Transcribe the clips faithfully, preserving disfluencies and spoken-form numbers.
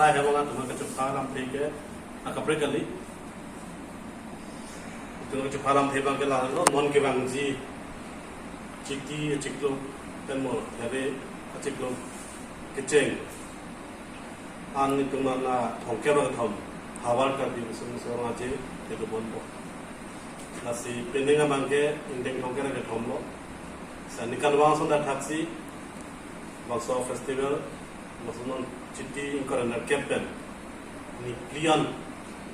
Hai, hebang atum kachupha lamthe ke akaprek kali. Itum kachupha lamthe abang ke lalo, non kevangji Chiti achiklo pen mo, hari achiklo kecheng an itum nana thomkep ra kethom Hawar Karbi Riso Nimso Rong Aje kedo ponpo. Lasi pending abang ke ingdeng thomkep ra kethom lo. Sa nikan vang ason ta thaksi bangso festival, bangso non Chiti ingkoi ra nerkep pen ni phli an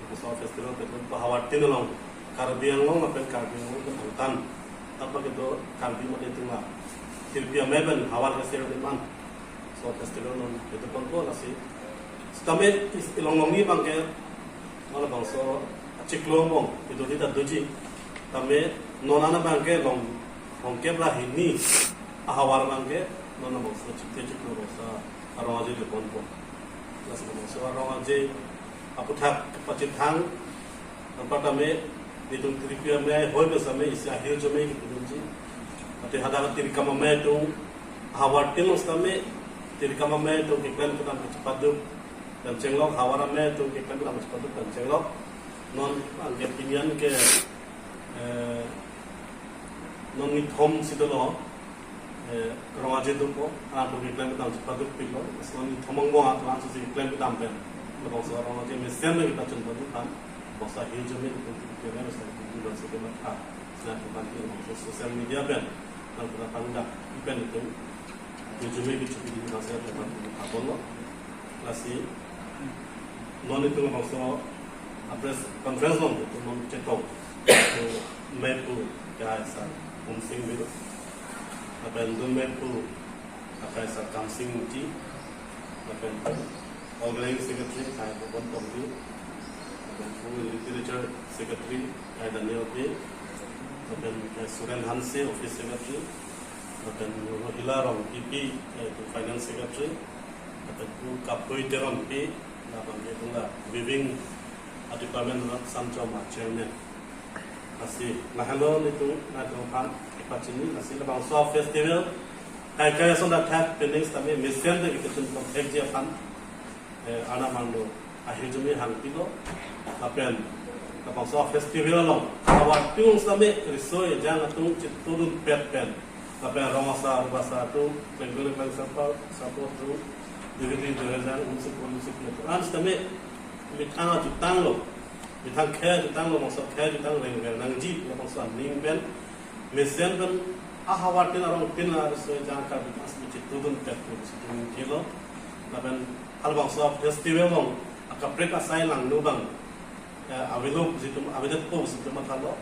bangso festival kedo ponpo Hawar tin along, Karbi Anglong lapen Karbi Anglong pen angtan. Tapa kedo Karbi mate itum la Tirpi amei pen Hawar festival man. So festival non kedo ponpo lasi. Sitame is ilong longni abang ke, mana bangso achiklo angbong kedo di ta doji. Tame non an abang ke long thomkep ra hini ahavar abang ke non bangso Chiti achiklo bangso arong aje kedo ponpo. Lasi bangso arong aje aputhak kepachethang, anparta me itum Tirpi amei hoi besa me isi ahirjume kepudunji. Ate hadak Tirkam amei atum Hawar tin along sitame Tirkam amei atum keklem kedam kachepaduk pen chenglok, Hawar amei atum keklem kedam kachepaduk pen chenglok. Non anke pini an ke, eh, non ni thom si dolo, eh, rong aje dopo, atum keklem kedam chepaduk pilo, non ni thom angbong atum si keklem kedam pen labangso arong aje mesen me kepachun ponji aphan, bangso ahirjume itum keklem kedam si kematha, sina atum aphan ke bangso social media pen, nang pura pangdak, pen itum ahirjume kechopi di bangso atum aphan apon lo. Lasi non itum bangso a press conference along itum non chetong, itum mephu kehai sar Pumsing Bey, lapen itum mephu kehai sar Kamsing Ingti, lapen organizing secretary kehai Bobon Tokbi, lapen itum literature secretary kehai Daniel Bey, lapen kehai Suren Hanse office secretary, lapen Rohila Rongpipi, eh, itum finance secretary, lapen pu Kapui Terongpi, lapen itum la weaving department na Samchom a chairman. Lasi lahelo itum, itum aphan kepachini, lasi labangso festival kaikai ason ta thak pending sitame mesen de itum contact ji aphan, eh, arnam arlo ahirjume hangpilo, lapen labangso festival along Hawar tin along sitame riso ejang atum chetudun pet pen, lapen rong asar, rong asar atum, Bengali Cultural Support atum, Dividi Dohejan, Unsuk Unsuk atum an sitame methang ajutang lo, methang khei ajutang lo, bangso khei ajutang reng reng nangji, labangso aning pen mesen pen ahavar tin arong tin la riso ejang Karbi Anglong si chetudun pet pu si tum kilo. Lapen halabangso festival along akaprek asai langno abang, eh, avelo si tum, avedet po si tum mathalo.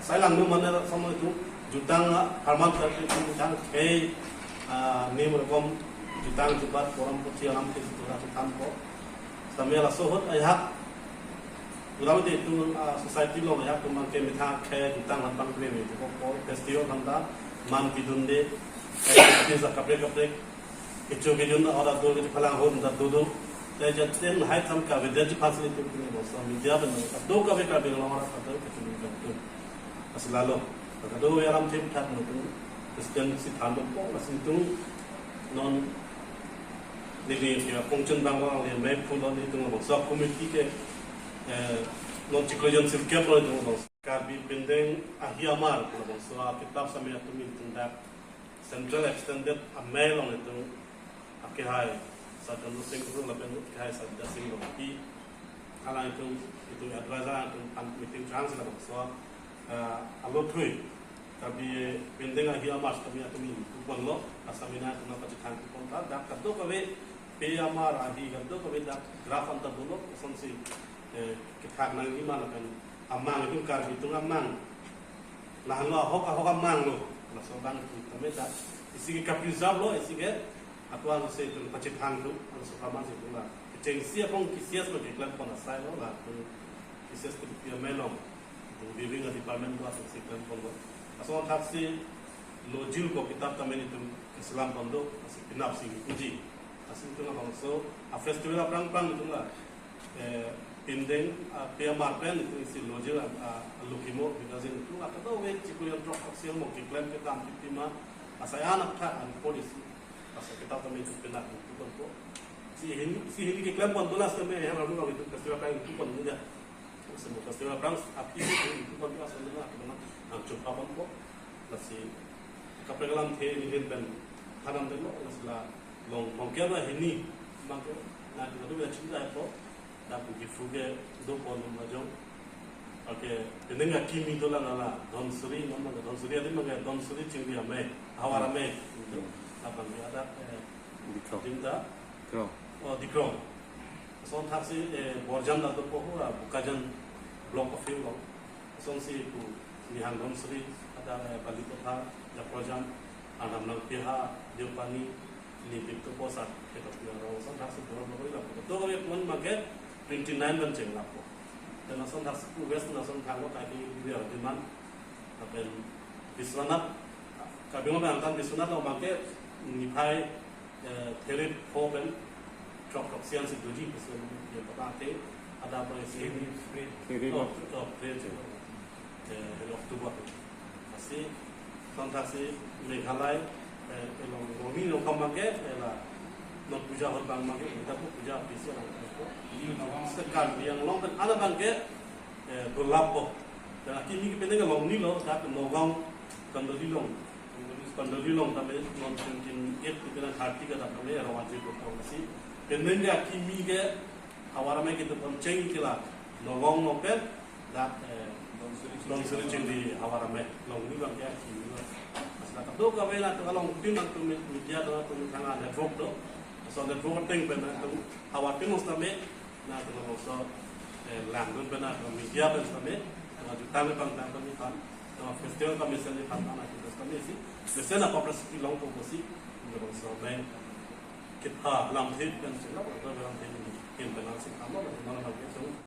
Asai langno mane somo itum jutang, ah, harman tar itum jutang khei, ah, nim rokom jutang jubat porom puthi alam ke situ la jutang po. Sitame laso ahut ajahak ulam de itum, ah, society along ajahak atum abang ke methang khei jutang han pangkri me, ko, ko festival aphan ta man pidunde, eh, bisa kaprek kaprek kecho kejun ta order do, kephalang ahut ta do do. Te jaten hai tham kavedet ji aphan si itum pini bangso media pen kadokave Karbi Anglong arat kadokave kecho kejun atum. Lasi lalo, kadokave alam thip thak atum Christian si than po, lasi itum non neli ke pongchun bang bang le mephu lo, itum bangso committee ke, eh, non chiklo jon sirkep lo itum bangso. Karbi Pindeng Ahi Amar labangso akitap sitame itum itum dak Central Extended Amei along itum akehai Sir Chandra Singh Kro lapen kehai Sir Bidya Sing Rongpi, alanglitum, itum advisor atum aphan meeting chang si labangso, eh, alothui Karbi Pindeng Ahi Amar sitame itum ingpuponlo, asam ina itum nangpachethang pon ta, dak kadokave pe amar ahi kadokave dak draft anta dolo, asonsi, eh, kethak nangji ma lapen amang itum Karbi atum amang, lahenlo ahok ahok amang lo, laso abang itum tame dak isi ke kapreserve lo, isi ke ako-an si itum pachethang atum, laso kaman si itum la kechengsi apong kisias lo keklem pon asai lo, la itum kisias tu pia melong, itum weaving department lo asonsi klem ponlo. Laso thaksi lojil ko kitap tame itum keselam pon do, lasi penap si puji. Lasi itum labangso a festival aphrang aphrang itum la, eh, Pindeng, ah, pe amar pen itum isi lojil, ah, ah, lukimo, bidazin itum la kadokave chiklo jon throk throk si mo keklem kedam pipi ma, asai an apthak an polisi, lasi kitap tame itum penap itum ponpo. Si hini, si hini keklem pon dola seme, ya, lalu lalu itu festival kain itu pon dia. Semua festival perang api itu pon dola seme, api mana, ang jumpa pon kok. Lasi kaprek alamthe ini din pen thanam delo, lasi la long, long kya ba hini, bang ke, na, itu ya cinta apa, dak Diphu ke do pon majong. Oke, ini nggak kimi dola nala, Dhansiri, nama nggak Dhansiri, ada nggak Dhansiri Chingri Amei, Hawar Amei, itu, abang ke ada, eh, Dikrong. Jimta? Dikrong. Oh, Dikrong. Lason thaksi, eh, Borjan latum po hura, Bokajan block of Hill long. Lasonsi pu, Nihang Dhansiri, ada, eh, Balipatha, Japrojan, Arnam Nangpiha, Deopani, ni Bipto Posat, kita punya orang. Lason thaksi borok borok ila. Betul kami pun maket twenty nine ban cheng lapo. Dan lason thaksi pu West lason thanglo kaki biar diman. Lapen Biswanath, Karbi Anglong angtan Biswanath lo bangke niphai, eh, thirty-four pen throk throk sian si doji, Biswanath yang pertama ke ada apa isi ini? Thirty. Oh, oh, thirty. Eh, hari October. Lasi, lason thaksi Meghalaya, eh, along longni long kam bangke, eh, la, not puja hot bang bangke, kita pu puja bisi orang ko. Sekali yang long pen ada bangke, eh, dolap po. Dan akimi ke penang longni lo, dak Nagaon Kandoli long. Kandoli long, tapi non twenty eight, kita thirty ka dak kami rawan si ko lasi. Penang akimi ke Hawar Amei kita pon cheng kila, Nagaon lo pen, dak, eh, Dhansiri Chingri Hawar Amei, longni bangke akimi lo. Mas na kadokave na tu along tin nangtum media do, nangtum thang a network do. So network ateng pen nangtum Hawar tin mos tame, nangtum laso, eh, langdun pen nangtum media pen tame, nangtum jutang pen nangtum ni pan, nangtum festival commission ni pan nangtum tame si, mesen apa prestasi long ko si, nangtum laso pen. Kita lam thip kan sila, kita lam thip ni, kin benang si kamu, malam